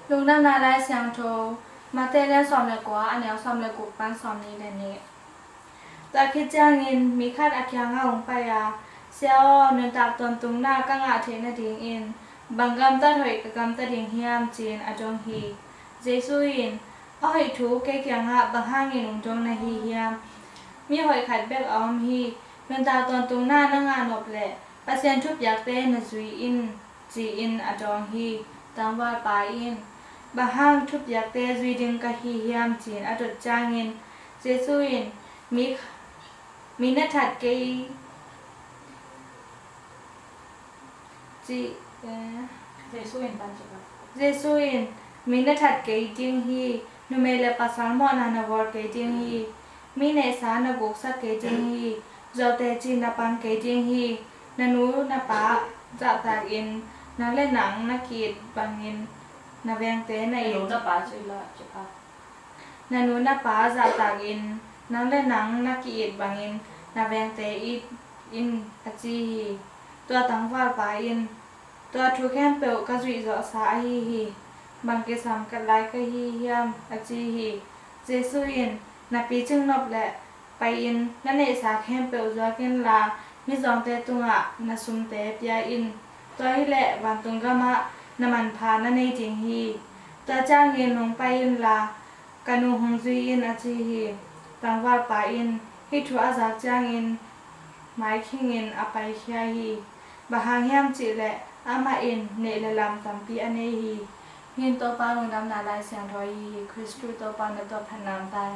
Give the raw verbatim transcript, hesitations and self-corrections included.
Lungdamna Lai Siangtho, Mate lian sawm le kua, a neu sawm le guk pan sawmnih le nih. Tua khit ciangin mi khat a kiangah hong pai a, "Sia aw, nuntak tawntungna ka ngah theih nadingin bang gamtat hoih ka gamta ding hiam?" ci-in a dong hi. Jesu in, "A hoih thu kei kiangah bang hangin hong dong na hi hiam? Mi hoih khat bek a om hi. Nuntak tawntungna na ngah nop leh Pasian thupiakte na zui in," ci-in a dawng hi. Tangvalpa in, "Bang hang thupiakte zui ding ka hi hiam?" ci-in a dot ciangin, Jesu in, "Mi, mi na that kei," ci, eh, Jesu in, Jesu in, "Mi na that kei ding hi. Numei le pasal mawhna na bawl kei ding hi. Mi neihsa na guksak kei ding hi. Zuauteci na pang kei ding hi. Na nu na pa zahtakin nang le nang na ki-it bangin na vengte na it. Na nu na pa zahtakin nang le nang na ki-it bangin na vengte it in," a ci hi. Tua tangvalpa in, "Tua thu khempeuh ka zuih zawhsa ahi hi. Bang kisam ka lai ka hi hiam?" a ci hi. Jesu in, "Na picing nop leh pai-in na neihsa khempeuh zuak inla, mizawngte tungah na sumte pia in. Tua hileh vantung gamah na manpha na nei ding hi. Tua ciangin hong pai inla, ka nu hong zui in," a ci hi. Tangvalpa in hih thu a zak ciangin maikhingin a paikhia hi. Bang hang hiam cih leh amah in neih le lam tampi a nei hi. Hih in Topa Lungdamna Lai Siangtho ahi hi. Khristu Topa na tua phat nam tai.